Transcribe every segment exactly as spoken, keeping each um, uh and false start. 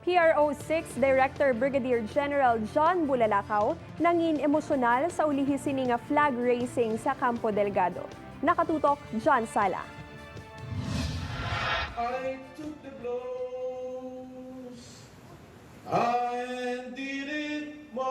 P R O six Director Brigadier General John Bulalakaw nangin emosyonal sa ulihi sini nga flag raising sa Campo Delgado. Nakatutok, John Sala. I took the blows and did it my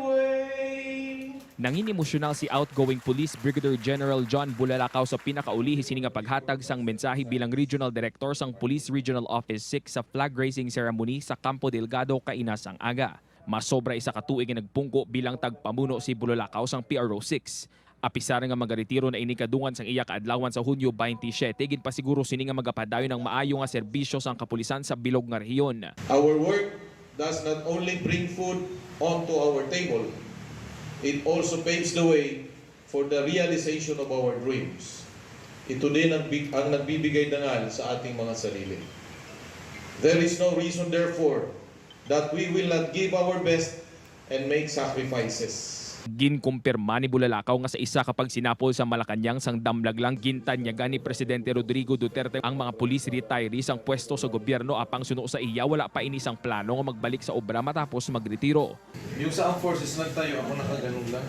way. Nangin emosyonal si outgoing Police Brigadier General John Bulalakaw sa pinakaulihi sini nga paghatag sang mensahe bilang Regional Director sang Police Regional Office six sa flag raising ceremony sa Campo Delgado kaina sang aga. Masobra isa ka tuig nga nagpungko bilang tagpamuno si Bulalakaw sang P R O six. Apisar nga magaretiro na ini kadungan sang iya kaadlawan sa Hunyo twenty-seven, ginpasiguro sini nga magapadayon ang maayo nga serbisyo sang kapulisan sa bilog nga rehiyon. Our work does not only bring food onto our table, it also paves the way for the realization of our dreams. Ito din ang, big, ang nagbibigay dangal sa ating mga sarili. There is no reason, therefore, that we will not give our best and make sacrifices. Ginkumpirma ni Bulalakaw nga sa isa ka pagsinapol sa Malacañang sang damlag lang, gintanyagan ni Presidente Rodrigo Duterte ang mga police retiree sang pwesto sa gobyerno apang suno sa iya wala pa ini sang plano nga magbalik sa obra matapos magretiro. Yung sa armed forces nagtayo, ako nakaganong lang.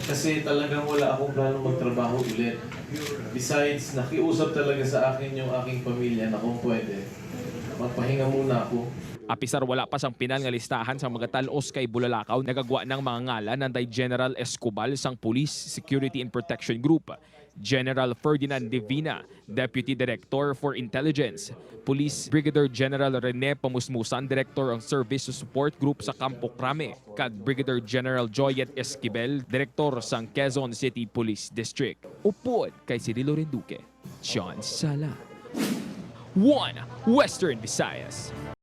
Kasi talagang wala akong plano magtrabaho ulit. Besides, nakiusap talaga sa akin yung aking pamilya na kung pwede, magpahinga muna ako. Apisar wala pa sang pinal nga listahan sang mga tal-os kay Bulalakaw, nagagwa nang mga ngalan nanday General Escobal sang Police Security and Protection Group, General Ferdinand Divina, Deputy Director for Intelligence, Police Brigadier General Rene Pamusmusan, Director ang Service Support Group sa Campo Crame, kag Brigadier General Joyet Esquivel, Direktor sang Quezon City Police District. Upod kay Cirilo Renduque, John Sala, One Western Visayas.